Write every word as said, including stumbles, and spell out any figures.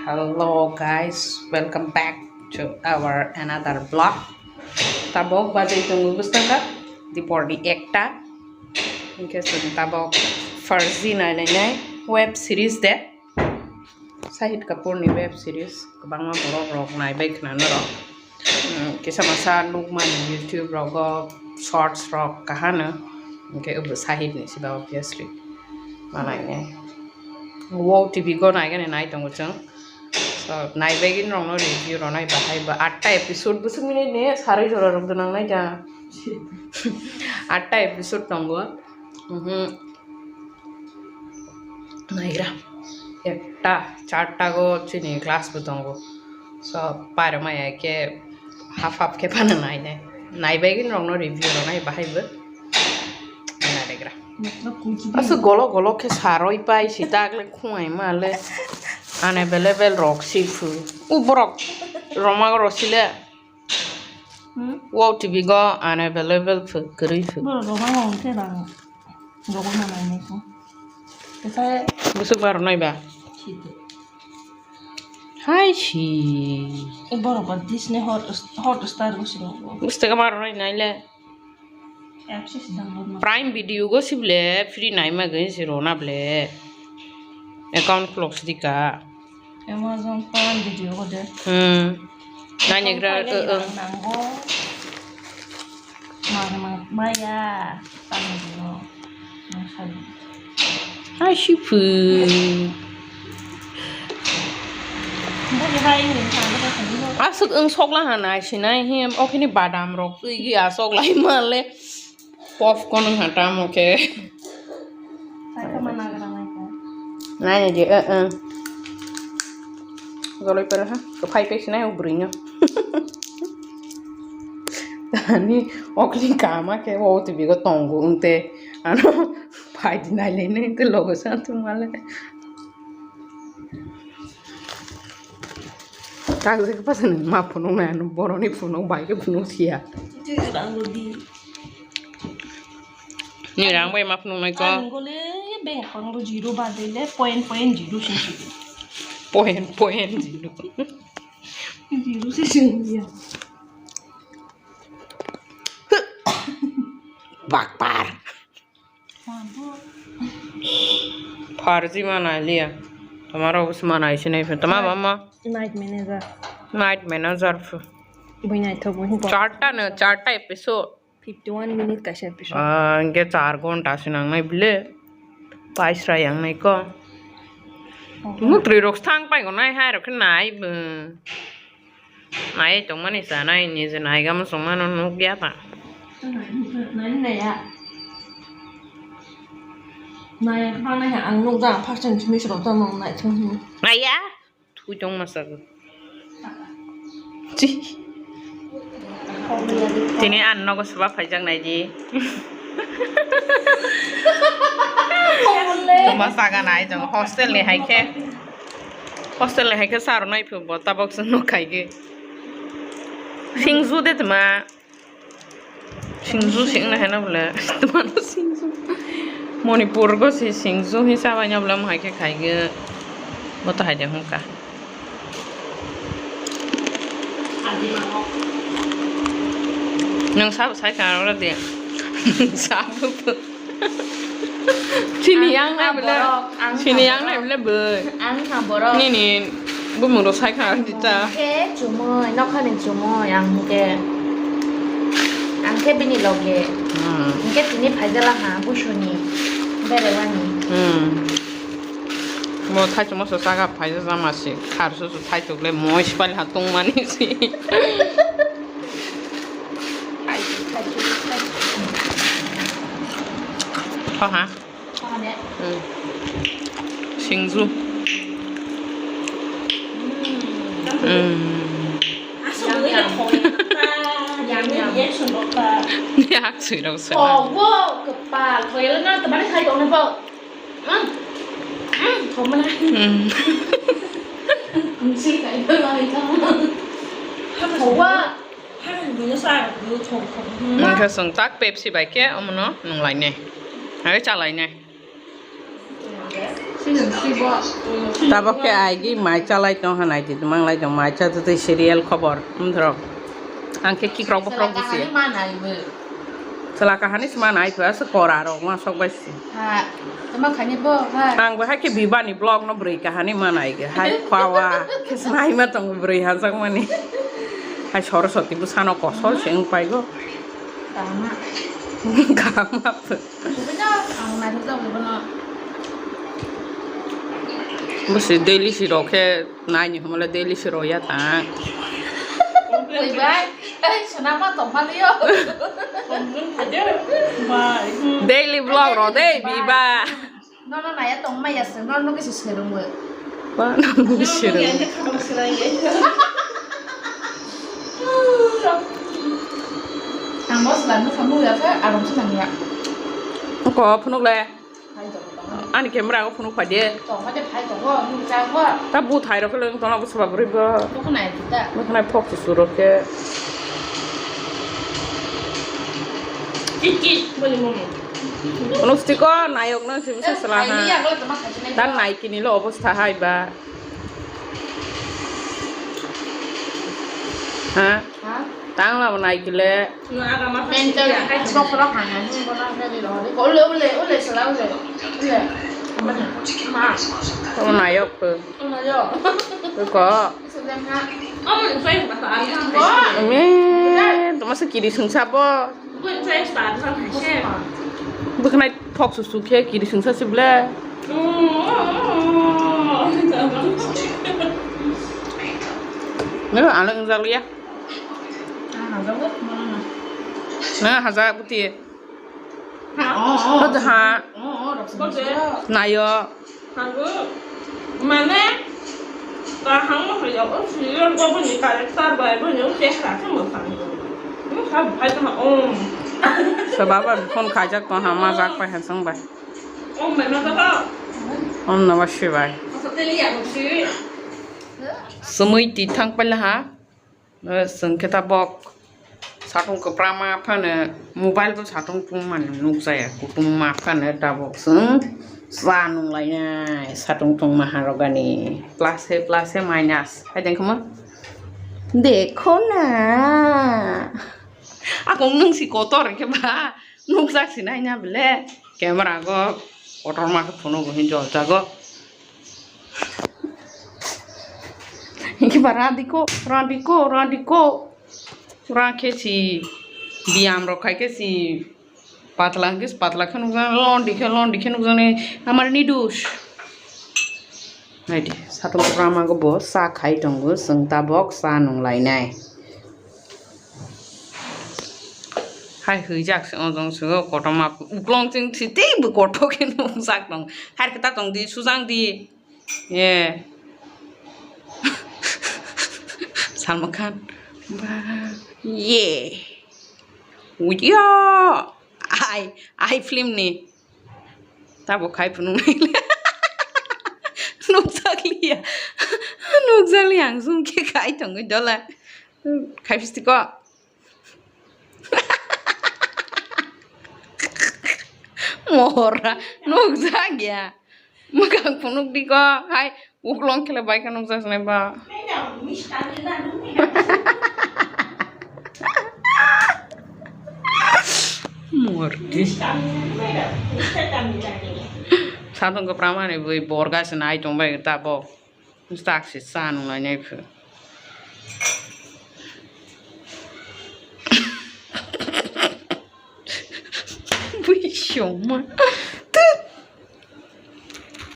Hello guys, welcome back to our another vlog. Tabok bajai tongo bwskango diporni ekta. Hinkhe chwng tabok Farzi nailainai web series de. Shahid Kapoor ni web series kwbangma borok rok naibai khna norok. Hmm, kisa masa nukmani YouTube rogo shorts rok kahano. Hinkhe obo Shahid ni siba obviously. Manainai. Wow T V go naigani nai tongo chwng. So, naibaigini rokno review rwnai bahai ba atta episode bwswk minute ni sarwi jora rok gwnang nai da. Atta episode tongo. Mhm. Naigra. Ekta, charta go chini class bo tongo. So, pairwmaya khe half half khe phano nainai. Naibaigini rokno review rwnai bahai bo. Naigra. Aswk golo golo khe sarwi pai si tagle khungai ma le unavailable rok si phu. U borok roma rok si le. Hmm? Wow T V go unavailable phu, kwrwi phu. Borok roma rok khe rang rogwi ma nai nai kho. Kisa bwswk bar nai ba? Hai si. U borok ba Disney hot, hot star go si rok. Bwswk bar nai nai le. Prime Video go si ble free naima gwi si rona ble. Account close dika. Amazon Prime Video go de. Hmm. Nani gra, eh, eh. Nango. Mar mar maya. Tamo dino. Nang sabi. Ai si phu. Aswk wng sokla hana sinai hi, okhini badam rok twi gi asok lai male. Popcorn wng ha tamo khe. Nai nai je, eh, eh. Goloi pera ha, ko phai pe sinai o bwrwi no. Ani okhini kama khe o T V go tongo wng te. Ano phai di nai le ne te logo sa tu male. Kagwi khe pasa nang ma phunuk nai, ano boroni phunuk bai khe phunuk siya. Ni rang bai ma phunuk nai ko. Ang gole bank account ro zero ba de le point point zero sing sing. Point point zero. Zero sing sing ya. Bakpar. Farzi manai liya. Tomar office manai sinai phe. Toma bama. Night manager. Night manager phe. Bui naithok bui. Charta no, charta episode. Fifty one minute kaisa episode. Ah, hingke char ghonta se nangnai bile. Paisra yang nai ko. Muktrwi rok thang pai gonai hai rok khe nai bo. Nai tongmani chanai nije naiga muchungmano nukya ta. Nani naya. Naya kha nai ang nukja first time simi srok ta nong nai thung. Naya? Thui tong masa. Chi. Tini an nogo seba phaijak nai di. Tuma saga nai jong hostel ni hai khe. Hostel ni hai khe sar nai phu bo tabok se nuk khai ge. Singju de tuma. Singju singna hai na bole. Tuma no singju. Manipur go si singju hi sabai na bole mo hai khe khai ge. Bo to hai de hung ka. Nwng sabo sai kha oro de. Sabo. Sini yang nai bole. Sini yang nai bole boi. Ang kha borok. Nini bumung rok sai kha di ta. Ke chumui, nokha ni chumui ang ke. Ang ke bini loge. Hmm. Ang ke tini phaijala ha busuni. Berewani. Hmm. Mo thaichuk moso saka phaisa jama se, khar susu thaichuk le moi sipal ha tongmani se. Kho ha? Hmm. Singju. Hmm. Yak sui rok sui. Oh, wow, kepal. Kau yang na temani khai kau na bau. Mungkha sung tak Pepsi bai khe omono nunglainai. Hai chalainai. Tabok khe aigi mai chalai tong hanai di manglai tong mai cha twi serial khobor wngthorok. Ang khe kikrok bokrok busi. Chwla kahani se manai pha se kora rok ma sok bai se. Ha, tama khani bo, ha. Ang bo hai khe Biba ni vlog no bwrwi kahani manai ge hai pawa khe se nai ma tong bwrwi hanjak mani. Hai Soroswati bwsano kosol se wng pai go. Kaham. Kaham. Bwbwino ang naithok jak bwbwino. Bwswi daily si rok khe naini hwnmale daily si rok ya ta. Oi bai, ei swnama tongmani yo. Daily vlog rok dei Biba. Nono naya tongmaya se, nono kisi serungwi. Ba, nono kisi serung. Ang bo swlai nukha mui ya khe, arong se nang ya. Ko phunuk le. Ani camera o phunuk phai de. Tongma de phai tongo, nukjagwa. Ta bu thai rok le tongna bu swba bwrwi bo. Nukhnai kita. Nukhnai phok su su rok khe. Kit kit, moni moni. Phunuk stiko nayok no sibisa sala ha. Ai, ni agla tongma khachi nai. Dan nai kini lo obostha hai ba. Ha? Ha? Tang la nai kile. Mental, bokro hana ni bono hana ni lo. Ole, ole, ole, sala ole. Ole. Ma. Tamo nayok ko. Nayok. Ko. Sala ha. Amo ni sai ba ta. Me, toma se kiri sungsa bo. Bwkhnai phok su su khe kiri sungsa se ble. Nang ano wngjakliya. Nang haja buti. Ha? Hoja ha. Nayo. Mane, kaham no hoyo, o serial bo boni character bai, boni o chehra khe mwsang. Bwkha bai tongma, um. Sa baba phone khaijak tong ha, majak pai ha chwng bai. Om bai ma toko. Om Namah Shivaya. Asa teli ya bo si. Sumui ti thang paila ha. Chwng khe tabok satung kwprama phano mobile bo satung tungmani nukjaya, kutung ma phano tabok chwng cha nunglainai satung tungma harogani plus he plus he minus hai tongkhoma. Dekho na. Akung nwng si kotor khe ba nukjak sinai na bele camera go kotorma khe phunuk hinwi joljago. Hinkhe ba radiko, radiko, radiko. Ra khe si biyam rok khai khe si patla hinkhe si patla khe nukjak, londi khe, londi khe nukjaknai amar ni dos. Naidi, satung kwprama go bo cha khai tongo, chwng tabok cha nunglainai. Hai hwijak se ojong se o kotorma uklong chwng si teibo kotor khe nukjak tong. Hai khe ta tong di, sujang di. Ye. Salman Khan. Ba, ye. Uyo. Ai, ai film ni. Tabok khai phunuk nai. Nukjakliya. Nukjakliya ang sum khe khai tongwi dola. Khai pistiko. Mohora nukjak ya. Mwkhang phunuk diko hai uklong khe bai khe nukjak nai ba. Morti. Satung kwprama ni bui borga se nai tong bai tabok. Taksi cha nung lainai phu. Bui siyongma.